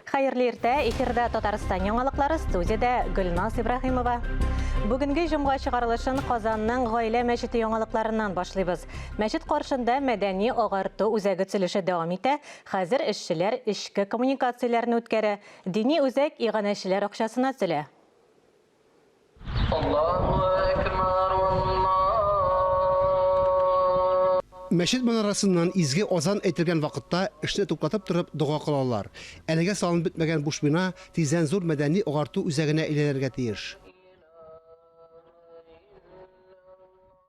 Хәерле иртә, эфирда Татарстан яңалыклары, студиядә Гөлназ Ибраһимова. Бүгенге җомга чыгарылышын Казанның Гаилә мәчете яңалыкларыннан башлыйбыз. Мәчет каршында мәдәни агарту үзәге төзелеше дәвам итә. Хәзер эшчеләр эчке коммуникацияләрне үткәрә. Дини үзәк иганәчеләр акчасына төзелә. Мәчет манарасыннан изге азан әйтелгән вакытта эшне туктатып торып дога кылалар. Әлегә салынып бетмәгән буш бина тиздән зур мәдәни-агарту үзәгенә әйләнергә тиеш.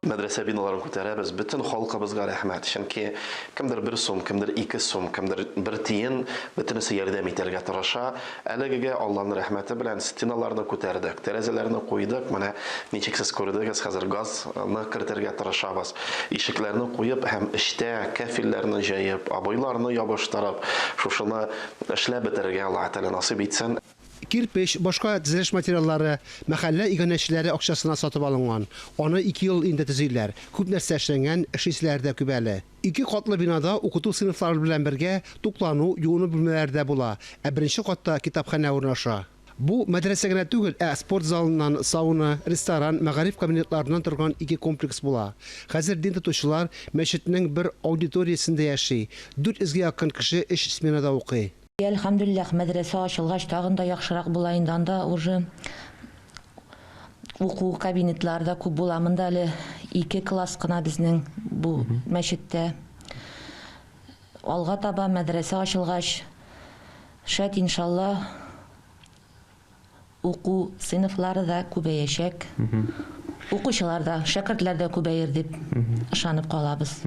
Мәдрәсә биналарын күтәрәбез, бөтен халкыбызга рәхмәт, чөнки кемдер бер сум, кемдер ике сум, кемдер бер тиен, бөтенесе ярдәм итәргә тырыша. Әлегегә Алланың рәхмәте белән стеналарны күтәрдек, тәрәзәләрне куйдык, менә ничек сез күрдегез, хәзер газны кертергә тырышабыз. Ишекләрне куеп һәм эчтә кәфилләрне җәеп, обойларны ябыштырып, шушыны эшләп бетерергә Аллаһы Тәгалә насыйп итсен. Кирпеч, башка төзелеш материаллары мәхәллә иганәчеләре акчасына сатып алынган. Аны ике ел инде төзиләр. Күп нәрсә эшләнгән, эшлиселәре дә күп әле. Ике катлы бинада укыту сыйныфлары белән бергә туклану, юыну бүлмәләре дә була, ә беренче катта китапханә урнаша. Бу, мәдрәсә генә түгел, ә спорт залыннан, сауна, ресторан, мәгариф кабинетларыннан торган ике комплекс була. Хәзер дин тотучылар мәчетнең бер аудиториясендә яши, 400 гә якын кеше өч сменада укый. Әлхәмдүлилләх, мәдрәсә ачылгач тагын да яхшырак була инде, анда уже уку кабинетлары да күп була. Монда әле ике класс кына безнең бу мәчеттә. Алга таба мәдрәсә ачылгач, шәт иншалла, Уку сыйныфлары да күбәячәк. Укучылар да, шәкертләр дә күбәер дип ышанып калабыз.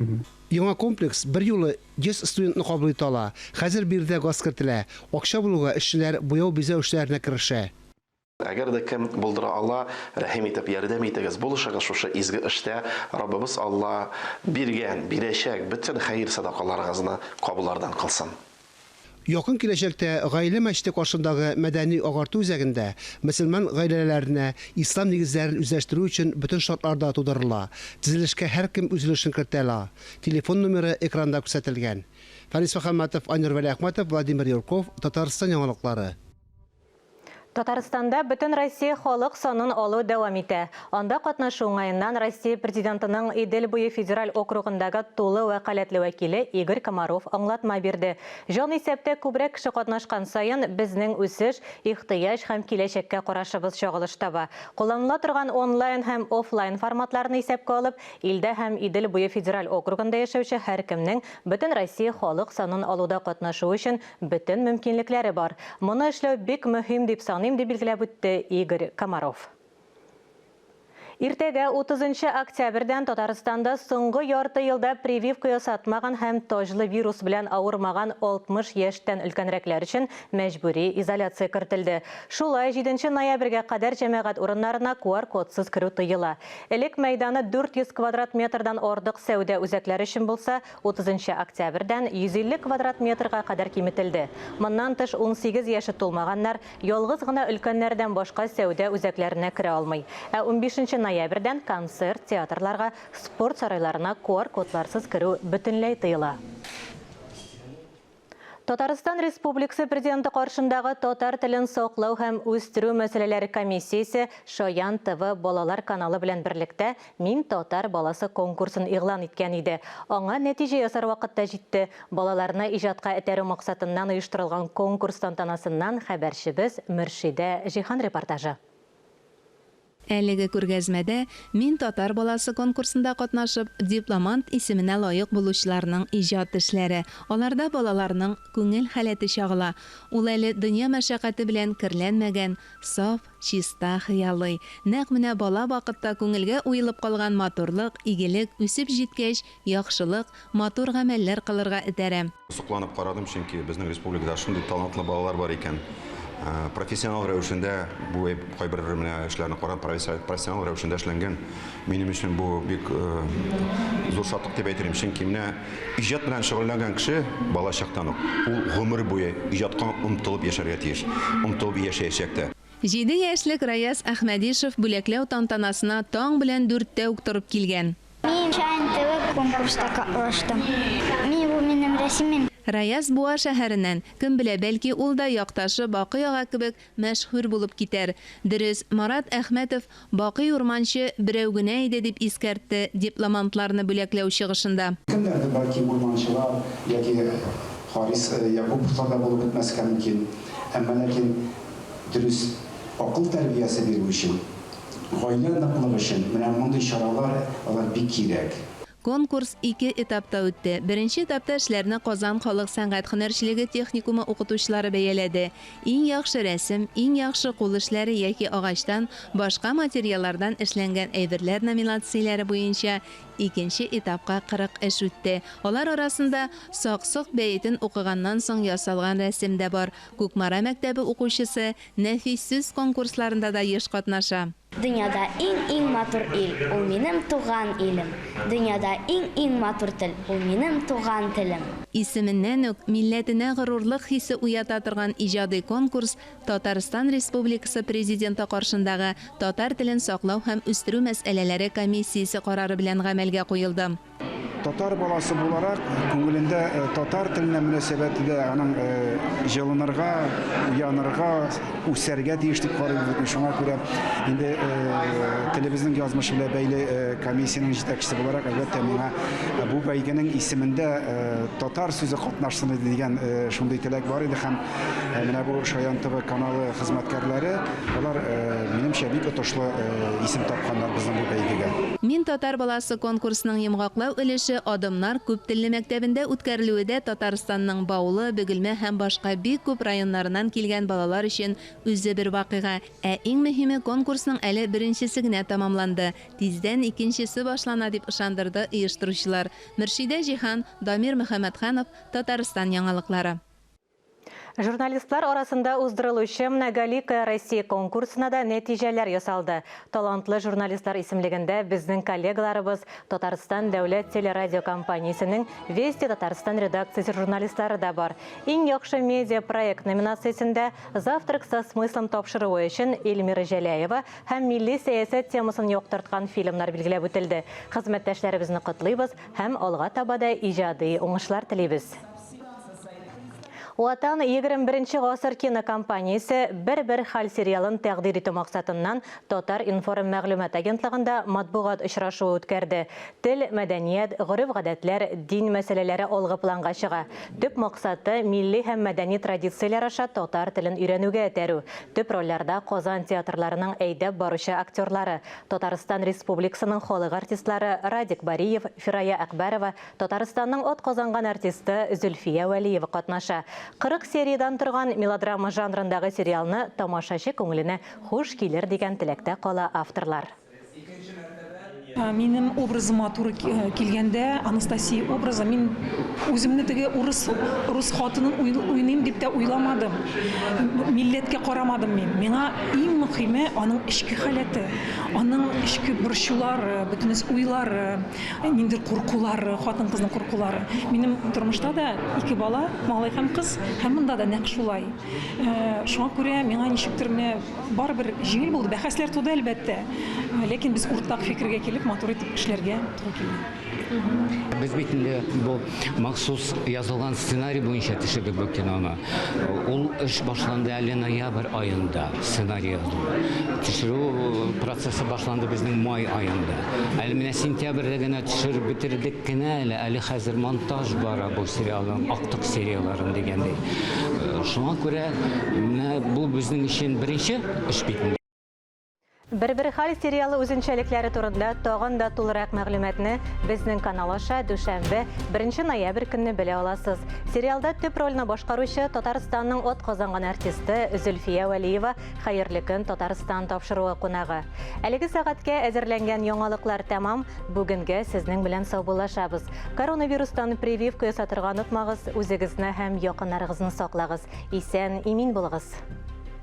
Яңа комплекс берьюлы 100 студентны кабул итә ала. Хәзер биредә газ кертелә. Акча булуга эшчеләр буяу-бизәү эшләренә керешә. Әгәр дә кем булдыра ала, рәхим итеп ярдәм итегез, булышыгыз шушы изге эштә, Раббыбыз Алла биргән, бирәчәк бөтен хәер-садакаларыгызны кабуллардан кылсын. Якын киләчәктә Гаилә мәчете каршындагы мәдәни-агарту үзәгендә мөселман гаиләләренә ислам нигезләрен үзләштерү өчен бөтен шартлар да тудырыла. Төзелешкә һәркем үз өлешен кертә ала. Телефон номеры экранда күрсәтелгән. Фәнис Мөхәммәтов, Айнур Вәлиәхмәтов, Владимир Юрков, Татарстан яңалыклары. Татарстанда Бөтенроссия халык санын алу дәвам итә. Анда катнашу уңаеннан Россия Президентының Идел буе федераль округындагы тулы вәкаләтле вәкиле Игорь Комаров аңлатма бирде. Җанисәптә күбрәк кеше катнашкан саен, безнең үсеш, ихтыяҗ һәм киләчәккә карашыбыз чагылыш таба. Кулланыла торган онлайн һәм офлайн форматларны исәпкә алып, илдә һәм Идел буе федераль округында яшәүче һәркемнең Бөтенроссия халык санын алуда катнашу өчен Бөтен мөмкинлекләре бар. Моны эшләү бик мөһим дип саныйм, дип билгеләп үтте Игорь Комаров. Иртәгә, 30 октябрьдән Татарстанда соңгы ярты елда прививка ясатмаган һәм таҗлы вирус белән авырмаган 60 яшьтән өлкәнрәкләр өчен мәҗбүри изоляция кертелде. Шулай, 7 ноябрьгә кадәр җәмәгать урыннарына QR-кодсыз керү тыела. Элек мәйданы 400 квадрат метрдан артык сәүдә үзәкләре өчен булса, 30 нчы октябрьдән 150 квадрат метрга кадәр киметелде. Моннан тыш, 18 яше тулмаганнар ялгыз гына өлкәннәрдән башка сәүдә үзәкләренә керә алмый. Ә 15 ноябрьдән концерт, театрларга, спорт сарайларына QR-кодларсыз керү бөтенләй тыела. Татарстан Республикасы Президенты каршындагы татар телен саклау һәм үстерү мәсьәләләре комиссиясе Шаян ТВ балалар каналы белән берлектә Мин татар баласы конкурсын игълан иткән иде. Аңа нәтиҗә ясар вакыт та җитте. Балаларны иҗатка этәрү максатыннан оештырылган конкурс тантанасыннан хәбәрчебез Мөршидә Җиһан репортажы. Әлеге күргәзмәдә Мин татар баласы конкурсында катнашып, дипломант исеменә лаек булучыларның иҗат эшләре, аларда балаларның күңел халәте чагыла. Ул әле дөнья мәшәкате белән керләнмәгән, саф, чиста, хыялый. Нәкъ менә бала вакытта күңелгә уелып калган матурлык, игелек, үсеп җиткәч, яхшылык, матур гамәлләр кылырга этәрә. Сокланып карадым, чөнки безнең республикада шундый талантлы балалар бар икән. Профессионал рәвешендә бу кайбер менә эшләрне карап, профессионал рәвешендә эшләнгән. Минем өчен бу бик зур шатлык дип әйтер идем, чөнки менә иҗат белән шөгыльләнгән кеше бала чактан ук ул гомер буе иҗатка омтылып яшәргә тиеш, омтылып яшәячәк тә. Җиде яшьлек Раяз Әхмәдишев бүләкләү тантанасына таң белән дүрттә үк торып килгән. Мин Шаян ТВ конкурста катнаштым. Мин бу минем рәсемем. Раяз Буа шәһәреннән. Кем белә, бәлки ул да якташы Бакый ага кебек мәшһүр булып китәр. Дөрес, Марат Әхмәтов Бакый Урманче берәү генә иде дип искәртте дипломантларны бүләкләү чыгышында. Кемнәрдер бәлки урманчылар яки Харис Якуповлар да булып бетмәскә мөмкин. Әмма ләкин дөрес акыл тәрбиясе бирү өчен, гаилә ныклыгы өчен менә мондый чаралар алар бик кирәк. Конкурс ике этапта үтте. Беренче этапта эшләрне Казан халык сәнгать һөнәрчелеге техникумы укытучылары бәяләде. Иң яхшы рәсем, Иң яхшы кул эшләре яки агачтан, башка материаллардан эшләнгән әйберләр номинацияләре буенча икенче этапка 40 эш үтте. Алар арасында Сак-сок бәетен укыганнан соң ясалган рәсем дә бар. Кукмара мәктәбе укучысы нәфис сүз конкурсларында да еш катнаша. Дөньяда иң-иң матур ил, ул минем туган илем. Дөньяда иң-иң матур тел, ул минем туган телем. Исеменнән үк милләтенә горурлык хисе уята торган иҗади конкурс Татарстан Республикасы Президенты каршындагы Татар телен саклау һәм үстерү мәсьәләләре комиссиясе карары белән гамәлгә куелды. Татар баласы буларак, күңелендә татар теленә мөнәсәбәте дә аның җылынырга, уянырга, үсәргә тиеш дип карыйм бит. Шуңа күрә инде телебезнең язмышы белән бәйле комиссиянең җитәкчесе буларак, әлбәттә, миңа бу бәйгенең исемендә татар сүзе катнашсын иде дигән шундый теләк бар иде һәм менә бу Шаян ТВ каналы хезмәткәрләре, алар, минемчә, бик отышлы исем тапканнар безнең бу бәйгегә. Мин татар баласы конкурсының йомгаклау өлеше Адымнар күп телле мәктәбендә үткәрелүе дә Татарстанның Баулы, Бөгелмә һәм башка бик күп районнарыннан килгән балалар өчен үзе бер вакыйга. Ә иң мөһиме, конкурсның әле беренчесе генә тәмамланды. Тиздән икенчесе башлана, дип ышандырды оештыручылар. Мөршидә Җиһан, Дамир Мөхәммәтханов, Татарстан яңалыклары. Журналистлар арасында уздырылучы Многоликая Россия конкурсына да нәтиҗәләр ясалды. Талантлы журналистлар исемлегендә безнең коллегаларыбыз Татарстан дәүләт телерадиокомпаниясенең Вести Татарстан редакциясе журналистлары да бар. Иң яхшы медиа проект номинациясендә Завтрак со смыслом тапшыруы өчен Эльмира Җәләева һәм милли сәясәт темасын яктырткан фильмнар билгеләп үтелде. Хезмәттәшләребезне котлыйбыз һәм алга таба да иҗади уңышлар телибез. Ватан 21 гасыр кинокомпаниясе Бер-бер хәл сериалын тәкъдир итү максатыннан Татар-информ мәгълүмат агентлыгында матбугат очрашуы үткәрде. Тел, мәдәният, гореф-гадәтләр, дин мәсьәләләре алгы планга чыга. Төп максаты, милли һәм мәдәни традицияләр аша татар телен өйрәнүгә этәрү. Төп рольләрдә Казан театрларының әйдәп баручы актерлары, Татарстан Республикасының халык артистлары Радик Бариев, Фирая Әкбәрова, Татарстанның атказанган артисты Зөлфия Вәлиева катнаша. 40 сериядән торган мелодрама жанрындагы сериалны тамашачы күңеленә хуш килер дигән теләктә кала авторлар. Минем образыма туры килгәндә, Анастасия образы, мин үземне теге урыс, рус хатынын уйныйм дип тә уйламадым. Милләткә карамадым мин. Миңа иң мөхиме аның эчке халәте, аның эчке борчулары, бөтенесе уйлары. Ниндидер куркулары, хатын-кызның куркулары. Минем тормышта да ике бала, малай һәм кыз, һәм монда да нәкъ шулай. Шуңа күрә миңа ничектер менә барыбер җиңел булды. Бәхәсләр туды, әлбәттә. Ләкин без уртак фикергә килеп, матур итеп эшләргә туры килде. Без бит инде бу махсус язылган сценарий буенча төшердек бу киноны. Ул эш башланды әле ноябрь аенда, сценарий язу. Төшерү процессы башланды безнең май аенда. Әле менә сентябрьдә генә төшереп бетердек кенә әле, әле хәзер монтаж бара бу сериалның актык серияләрен дигәндәй. Шуңа күрә менә бу безнең өчен беренче эш бит инде. Бер-бер хәл сериалы үзенчәлекләре турында тагын да тулырак мәгълүматны безнең канал аша дүшәмбе, 1 ноябрь көнне белә аласыз. Сериалда төп рольне башкаручы Татарстанның атказанган артисты Зөлфия Вәлиева Хәерле көн, Татарстан тапшыруы кунагы. Әлеге сәгатькә әзерләнгән яңалыклар тәмам. Бүгенгә сезнең белән саубуллашабыз. Коронавирустан прививка ясатырга онытмагыз, үзегезне һәм якыннарыгызны саклагыз. Исән, имин булыгыз!